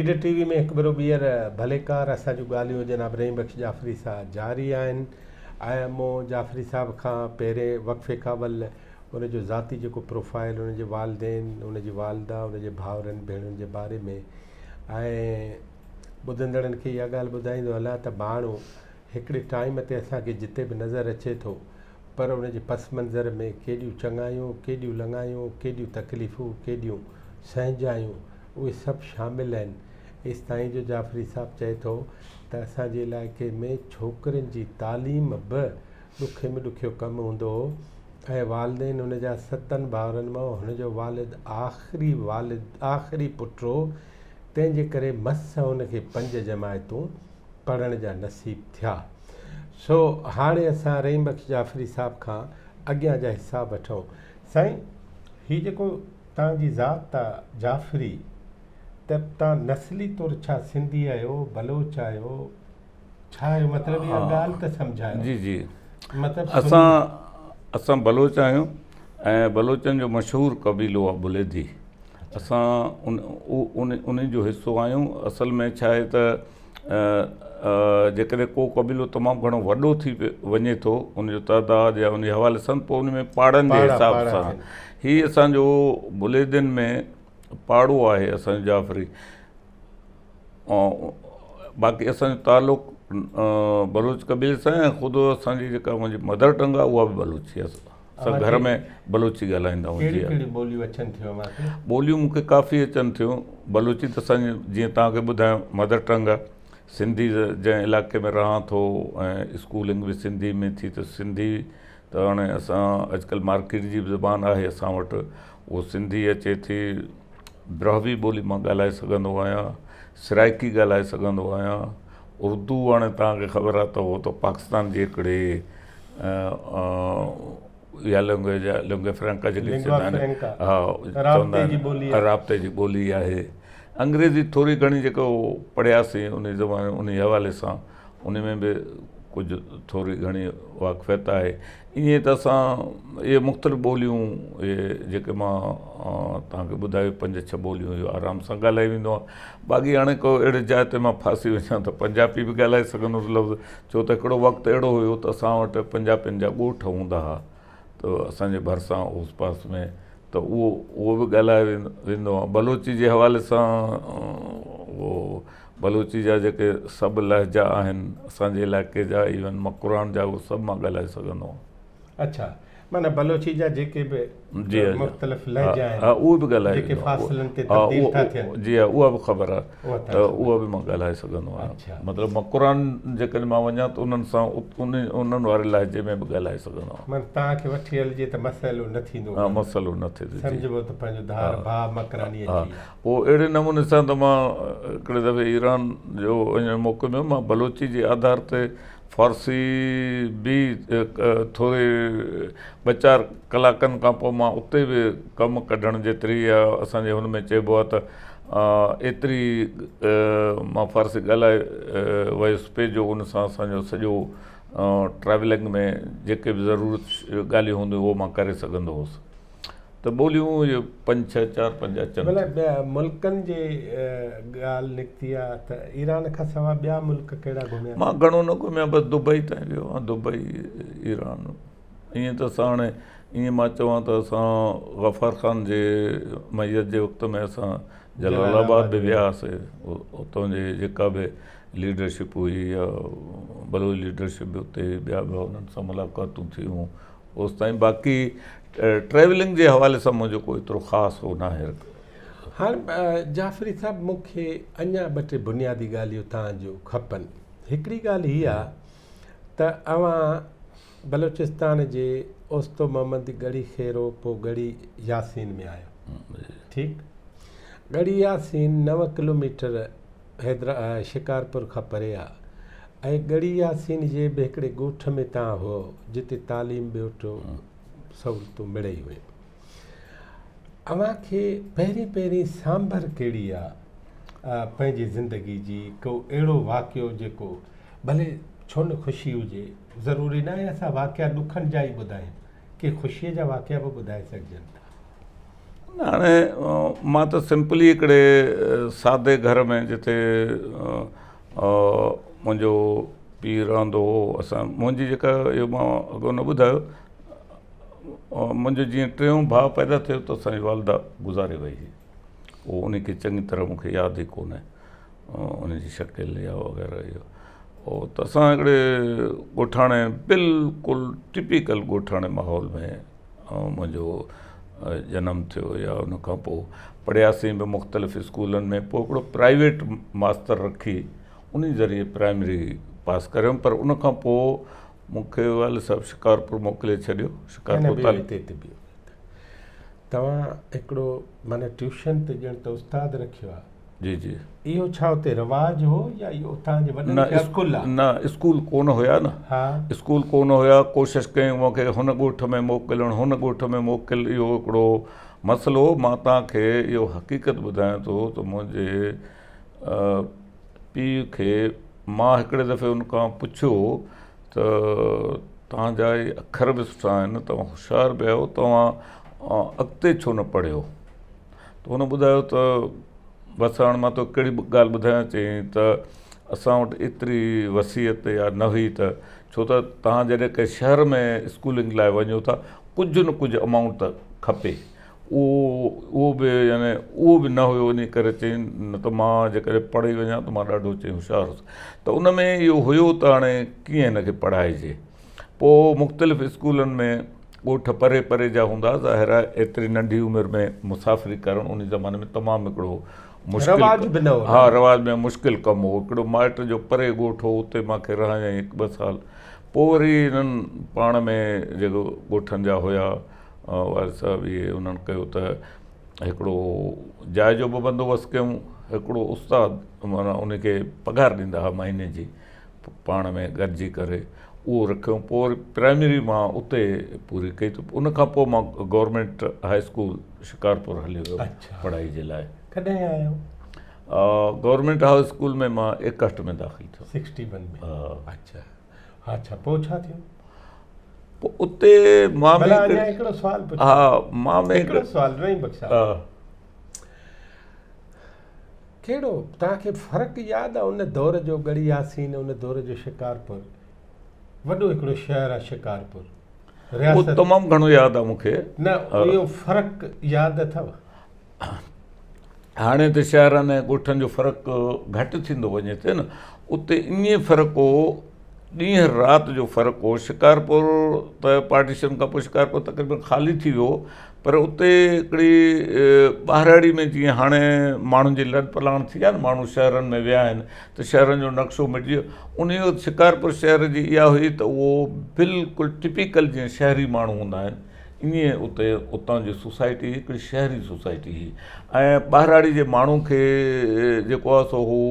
Leader ٽي V ۾ هڪ ڀيرو ٻيهر ڀليڪار اسان جون ڳالهيون جناب رحيم بخش جعفري سان جاري آهن ۽ مون جعفري صاحب کان پهرين وقفي کان اول ان جو ذاتي جيڪو پروفائل ان جي والدين ان جي والده ان جي ڀائرن ڀيڻن جي باري ۾ ۽ ٻڌندڙن کي اها ڳالهه ٻڌائيندو هلان ته ماڻهو هڪڙي ٽائيم تي اسان کي جتي به نظر اچي ٿو پر ان جي پس منظر ۾ ڪيڏيون چڱايون، ڪيڏيون لڱايون، ڪيڏيون تڪليفون، ڪيڏيون سهنجايون، اهي سڀ شامل آهن. ايستائين جو جعفري صاحب چئي ٿو ته اسان جي علائقي ۾ ڇوڪرين جي تعليم به ڏکي ۾ ڏکيو ڪم هوندو هو ۽ والدين هن جا ستن ڀائرن مان هن جو والد آخري والد آخري پٽ هو، تنهن جي ڪري مس هن کي پنج جماعتون پڙهڻ جا نصيب ٿيا. سو هاڻي اسان رحيم بخش جعفري صاحب کان اڳيان جا حساب وٺون. سائين هي جيڪو توهان جي ذات آ جعفري ته توهان نسلي طور ڇا سنڌي آهيو بلوچ آهيو ڇا آهيو مطلب اها ڳالهه ته سمجهايو. جي جي مطلب اسان اسان بلوچ آهيون ۽ بلوچن جو مشهور قبيلو آ بليدي. اسان ان ان انهن جو حصو آهيون اصل ۾ ڇا آهي ته جيڪڏهن ڪو قبيلو تمام گهڻو وڏو ٿي وڃي ٿو ان جو تعداد يا ان جي حوالي سان پوء ان ۾ پاڙن جي حساب سان هي اسانجو بليدين ۾ پاڙو آهي اسانجو جعفري باقي اسانجو تعلق بلوچ قبيلي سان ۽ خود اسانجي جيڪا منهنجي مدر ٽنگ آهي اها به بلوچي آهي اسان گهر ۾ بلوچي ڳالهائيندا آهيون. ڪهڙيون ڪهڙيون ٻوليون اچن ٿيون اوهان کي؟ ٻوليون مون کي ڪافي اچن ٿيون. بلوچي ته اسان جي جيئن توهان کي ٻڌايم مدر ٽنگ آهي. سنڌي جنهن علائقي ۾ رهان ٿو ۽ اسڪولنگ به سنڌي ۾ ٿي ته سنڌي ته هاڻي اسان اڄڪلهه مارڪيٽ جي به زبان آهي اسان وٽ اهو سنڌي اچي ٿي. براهوي ٻولي مان ڳالهائي سگهندو آهيان. سرائڪي ڳالهائي سگهندو آهيان. اردو هاڻي توهان کي خبر آهي ته اهو ته پاڪستان جي هڪڙي اها لينگويج آهي لينگوا فرانڪا جيڪي چوندا آهن ها چوندا آهن رابطي جي ٻولي آهي انگريزي ٿوري گهڻي جيڪو پڙهياسين ان زماني ان حوالي سان ان ۾ به ڪجهه ٿوري گهڻي واقفيت آهي ائين ته اسان اهي مختلف ٻوليون اهي جيڪي مان توهان کي ٻڌايو پنج ڇهه ٻوليون اهو آرام سان ڳالهائي ويندو آهيان باقي هاڻي ڪو اهڙي جاء تي مان ڦاسي وڃان ته پنجابي به ڳالهائي سگهندس لفظ ڇو ته هڪڙو وقت اهڙو هيو ته اسان وٽ پنجابين جا ڳوٺ هوندا ها ته اسان جي ڀرسان اوس پاس ۾ ته اهو اهو به ڳالهايو ويندو هو. بلوچي جي حوالي سان اهو بلوچي جا جيڪي سڀ لهجا آهن اسان جي علائقي جا ايون مڪران جا اهو سڀ مان ڳالهائي سگهندو آهيان. اڇا معنيٰ بلوچي جا جيڪي به جي ها مختلف لهجا آهن ها اهي به ڳالهائي جيڪي ويندو فاصلن تي ها تبديل ٿا ٿين جي ها اها به خبر آهي اها ته اها به مان ڳالهائي سگهندو آهيان اڇا مطلب مڪران جيڪڏهن مان وڃان ته انهن سان انهن واري لهجي ۾ به ڳالهائي سگهندو آهيان معنيٰ توهان کي وٺي هلجي ته مسئلو نه ٿيندو ها مسئلو نه ٿيندو جي سمجهبو ته پنهنجو ڌار ڀاء مڪراني ها اچي ويو پوء اهڙي نموني سان ته مان هڪڙي دفعي ايران جو وڃڻ جو موقعو مليو مان بلوچي جي آڌار تي فارسي به ٿوري ٻه چار ڪلاڪن کان پوء مان اتي به ڪم ڪڍڻ جيتري يا اسان جي هن ۾ چئبو آهي ته ايتري مان فارسي ڳالهائي ويس پئي جو ان سان اسان جو سڄو ٽريولنگ ۾ جيڪي به ضرورت ڳالهيون هونديون اهو مان ڪري سگهندو هوس. ته ٻوليون اهي پنج ڇهه چار پنج اچن ڀلا ملڪن جي ڳالهه نڪتي آ ته ايران کان سوا ٻيا ملڪ ڪهڙا گهميا؟ مان گهڻو نه گهميا بس دبئي تائين ويو آهيان دبئي ايران ائين ته اسان هاڻي ائين مان چوان ته اسان غفار خان جي ميت جي وقت ۾ اسان جلال آباد به ويا هئاسي اتان جي جيڪا به ليڊرشپ هئي يا بلوچ ليڊرشپ به اتي ٻيا به انهن سان ملاقاتون ٿيون اوستائين باقي ٽريولنگ جي حوالي سان منهنجو ڪو ايترو خاص هو ناهي. هاڻ جعفري صاحب مون کي اڃا ٻه ٽي بنيادي ڳالهيون توهان جون کپن. هڪڙي ڳالهه هي آ ته اوهان بلوچستان جي اوستو محمد ڳڙهي خيرو پوء ڳڙهي ياسين ۾ آيو ٺيڪ ڳڙهي ياسين نو ڪلوميٽر حيدر شڪارپور کان پري آ ۽ ڳڙهي ياسين جي به هڪڙي ڳوٺ ۾ تان هئو جتي تعليم ٻيوٽ سهولتون مڙئي هيون. اوهان کي پهرين پهرين سانڀر ڪهڙي آ پنهنجي زندگي جي ڪو اهڙو واقعو جيڪو ڀلي ڇو نه خوشي هجي ضروري ناهي اسان واقعا ڏکن جا ئي ٻڌايون ڪي خوشي جا واقعا به ٻڌائي سگهجن ٿا. هاڻي مان ته سمپلي هڪڙي سادي گهر ۾ جتي منهنجو پيء رهندو هو اسان منهنجي جيڪا اهو مان اڳ نه ٻڌايو منهنجو جيئن ٽيون ڀاء پيدا ٿيو ته اسان جي والده گذاري وئي هئي اهو ان کي چڱي طرح مون کي ياد ئي ڪونهي ان جي شڪل يا وغيره اهو اهو ته اسان هڪڙي ڳوٺاڻي بلڪل ٽپيڪل ڳوٺاڻي ماحول ۾ منهنجو جنم ٿيو يا ان کان پوء پڙهياسين به مختلف اسڪولن ۾ پوء هڪڙو پرائيويٽ ماستر رکي ان ذريعي پرائمري پاس ڪريم پر ان کان پوء مون کي والد صاحب شڪارپور موڪلي ڇڏيو شڪارپور توهان هڪڙو معنيٰ ٽيوشن تي ڄڻ ته استاد رکيو آهي. جي جي. اهو ڇا اتي رواج هو يا اهو اتان جي وڏن کي عقل آ؟ نه اسڪول ڪونه هيا نه. ها. اسڪول ڪونه هيا ڪوشش ڪيائون مون کي هن ڳوٺ ۾ موڪلڻ هن ڳوٺ ۾ موڪل اهو هڪڙو مسئلو هو مان توهان کي اهو حقيقت ٻڌايان ٿو ته منهنجي پيء کي مان هڪڙي دفعي ان کان پڇيو ته توهان جا اهي اکر به سٺا آهن توهان هوشيار به آهيو توهان اڳتي ڇو نه پڙهيو ته هن ٻڌايو ته بس هاڻ مان توکي ڪهڙي ڳالهه ٻڌايان چيائين ته اسان وٽ ايتري وسعت يا نه هئي ته ڇو ته توهان جڏهن ڪنهن شهر ۾ اسڪولنگ لاء وڃو ٿا ڪجهه نه ڪجهه امائونٽ ته کپي اهو اهو به يعني اهو به نه هيو انهي ڪري چيائين نه ته مان جيڪڏهن پڙهي وڃان ته مان ڏاڍو چيائين هوشيار هوس ته ان ۾ اهو هيو ته هاڻي ڪيئن هن کي پڙهائجي پوء مختلف اسڪولن ۾ ڳوٺ پري پري جا هوندا ظاهر آهي ايتري ننڍي عمر ۾ مسافري ڪرڻ انهي زماني ۾ تمام هڪڙو مشڪل رواج به نه هو ها رواج ۾ مشڪل ڪم هو هڪڙو مائٽ جو پري ڳوٺ هو اتي مان کي رهايائين هڪ ٻه سال پوء وري هنن پاڻ ۾ جيڪو ڳوٺن جا هيا والد صاحب اهي انهن ڪيو ته هڪڙو جاء جو به بندوبست ڪيون هڪڙو استاد معنيٰ ان کي پگهار ڏيندا هئا مهيني جي پاڻ ۾ گڏجي ڪري اهو رکيو پوء وري پرائمري مان اتي پوري ڪئي ته ان کان پوء مان گورنمينٽ هاء اسڪول شڪارپور هليو ويم پڙهائي جي لاء. ڪڏهن آيو؟ گورنمينٽ هاء اسڪول ۾ مان 61 ۾ داخل ٿيم. 61 ۾ اڇا اڇا پوء ڇا ٿيو؟ پوء اتي مان ڀلا اڃا هڪڙو سوال پڇان. ها مان ۾ هڪڙو سوال رحيم بخش صاحب. ڪهڙو توهان کي فرق ياد آ ان دور جو ڳڙهي ياسين ان دور جو شڪارپور وڏو هڪڙو شهر آ شڪارپور رياست تمام گهڻو ياد آ مون کي. نه اهو فرق ياد اٿو؟ هاڻي ته شهرن ۽ ڳوٺن جو فرق گهٽ ٿيندو وڃي ٿو نه اتي ائين فرق هو ڏينهن رات جو فرق هو شڪارپور ته پارٽيشن کان پوء شڪارپور تقريبن خالي ٿي ويو پر اتي هڪڙي ٻهراڙي ۾ جيئن هاڻي ماڻهن جي لڏ پلاڻ ٿي آهي نه ماڻهو شهرن ۾ ويا آهن ته شهرن جو نقشو مٽجي ويو ان وقت شڪارپور شهر جي اها هئي ته اهو بلڪل ٽپيڪل جيئن شهري ماڻهو هوندا آهن ائين اتي اتان جي سوسائٽي هڪڙي شهري سوسائٽي هئي ۽ ٻهراڙي جي ماڻهو کي جيڪو آهي سو هو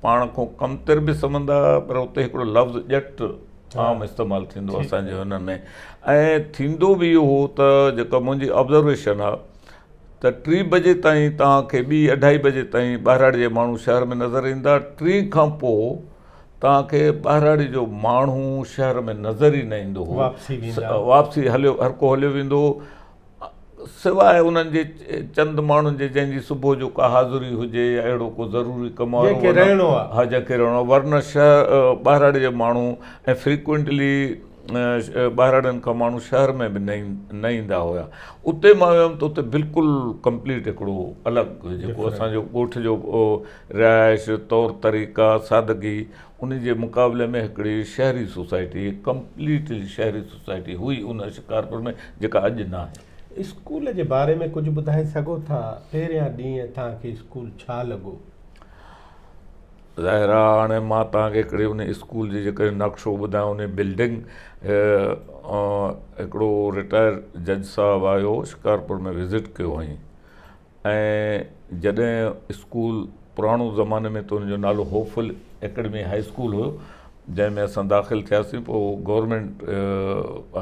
پاڻ کان ڪمتر به سمجهندا هئا پر اتي هڪڙو لفظ ڄٽ عام استعمال ٿيندو اسان جي هنن ۾ ۽ ٿيندو به اهو هو ته جيڪا منهنجي آبزرويشن آهي ته ٽي بجي تائين توهان کي ٻي اڍائي بجي تائين ٻهراڙي جا ماڻهو شهر ۾ نظر ايندا ٽي کان پوء توهان کي ٻهراڙي جو ماڻهو شهر ۾ نظر ئي نه ايندو هو. واپسي ويندا. واپسي هليو هر ڪو هليو ويندو هو سواء انهن جي چند ماڻهن جي جنهن جي صبح جو ڪا حاضري هجي يا اهڙو ڪو ضروري ڪم وارو جنهن کي رهڻو آهي. ها جنهن کي رهڻو آهي ورنه شهر ٻهراڙي جو ماڻهو ۽ فريڪوئنٽلي ٻهراڙين کان ماڻهو شهر ۾ به نه ايندا هيا اتي مان ويم ته اتي بلڪل ڪمپليٽ هڪڙو الڳ جيڪو اسان جو ڳوٺ جو رهائش، طور طريقا، سادگي ان جي مقابلي ۾ هڪڙي شهري سوسائٽي، ڪمپليٽلي شهري سوسائٽي هئي ان شڪارپور ۾ جيڪا اڄ ناهي. اسڪول جي باري ۾ ڪجهه ٻڌائي سگهو ٿا؟ پهريان ڏينهن توهان کي اسڪول ڇا لڳو؟ ظاهر آ هاڻي مان توهان کي هڪڙي ان اسڪول جي جيڪڏهن نقشو ٻڌايان ان بلڊنگ هڪڙو رٽائر جج صاحب آيو شڪارپور ۾ وزٽ ڪيو هئائين ۽ جڏهن اسڪول پراڻو زماني ۾ ته ان جو نالو Hopeful Academy high school هيو جنهن ۾ اسان داخل ٿياسين پوء گورنمينٽ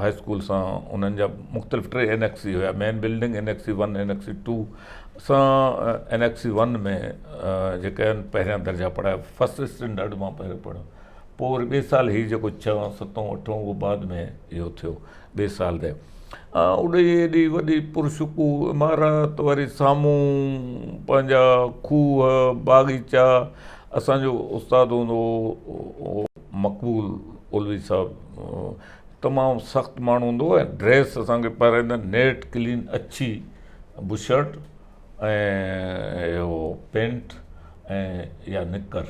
هاء اسڪول سان انهن جا مختلف ٽي اينيڪسي هيا main building annexe one annexe two اسان اينيڪسي ون ۾ جيڪي آهن پهريان درجا پڙهايا فرسٽ اسٽينڊرڊ مان پهريون پڙهيو پوء وري ٻئي سال هي جيڪو ڇهون ستون اٺون اهو بعد ۾ اهو ٿيو ٻئي سال تي. اڏي ايڏي وڏي پرشڪوه عمارت وري سامهون پنهنجا کوهه باغيچا اسان جو استاد هوندو هو مقبول علوي صاحب تمام سخت ماڻهو هوندو هو ۽ ڊريس اسان کي پارائيندا نيٽ ڪلين اڇي بشرٽ ۽ اهو پينٽ ۽ يا نڪر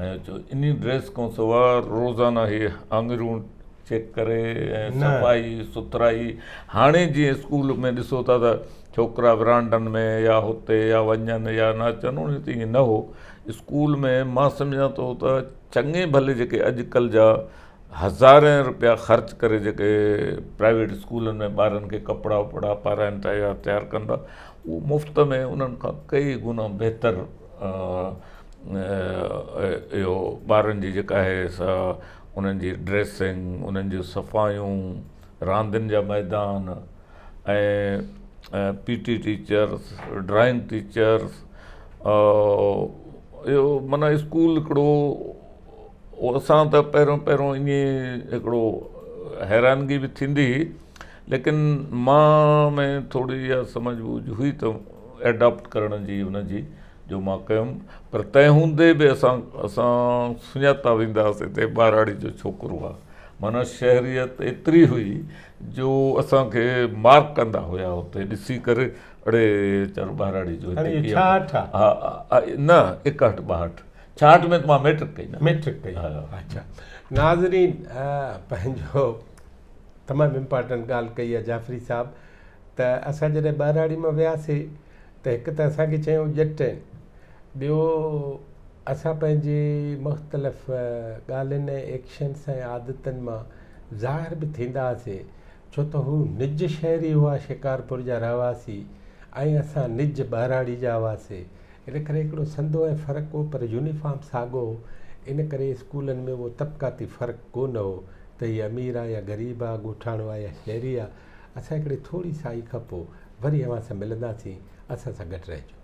۽ انهي ڊريس کان سواء روزانه هي آڱريون چيڪ ڪري ۽ صفائي سٿرائي هاڻي جيئن اسڪول ۾ ڏسو ٿا ته ڇوڪرا ورانڊن ۾ يا هتي يا وڃن يا نه اچن ان تي ائين نه هو اسڪول ۾ مان سمجهان ٿو ته چڱي ڀلي جيڪي اڄڪلهه جا هزارين روپيا خرچ ڪري جيڪي پرائيويٽ اسڪولن ۾ ٻارن کي ڪپڙا وپڙا پارائن ٿا يا تيار ڪن ٿا اهو مفت ۾ انهن کان ڪئي گنا بهتر اهو ٻارن جي جيڪا آهي سا انهن جي ڊريسنگ، انهن جون صفايون، راندين جا ميدان ۽ P T teachers, drawing teachers اهو معنيٰ اسڪول هڪڙو اسان ته پهريون پهريون ائين هڪڙو حيرانگي به ٿيندي هئي ليڪن مان ۾ ٿوري اها سمجهه ٻوجهه هئي ته ايڊاپٽ ڪرڻ جي ان جي جو مان ڪيم پر تنهن هوندي به اسان اسان سڃاتا ويندا هئاسين ته ٻهراڙي جو ڇوڪرو آهي معنيٰ شهريت ايتري هئي جو اسان کي مارڪ ڪندا هيا اتي ڏسي ڪري اڙي ويچارو ٻهراڙي جو هتي ڪيئن ڇاهٺ ها نه ايڪهٺ ٻاهٺ ڇاهٺ ۾ ته مان ميٽرڪ ڪئي نه ميٽرڪ ڪئي اڇا ناظرين پنهنجو تمام امپارٽنٽ ڳالهه ڪئي آهي جعفري صاحب ته اسان جڏهن ٻهراڙي مان وياسي ته هڪ ته اسان کي چيائون ڄٽ آهن، ٻيو اسان پنهنجي مختلف ڳالهين ۽ ايڪشنس ۽ عادتن مان ظاهر به ٿيندا هئاسي، ڇو ته هو نج شهري هئا شڪارپور جا رهواسي ۽ اسان نج ٻهراڙي جا هئاسي، ان ڪري هڪڙو سنڌو ۽ فرق هو پر يونيفارم ساڳو هو، ان ڪري اسڪولن ۾ اهو طبقاتي فرق ڪو نه هو ته هي امير آ يا غريب آ، ڳوٺاڻو آ يا شهري آ. اسان هڪڙي ٿوري سائي کان پوء وري اوهان سان ملنداسين اسان سان گڏ رهجو.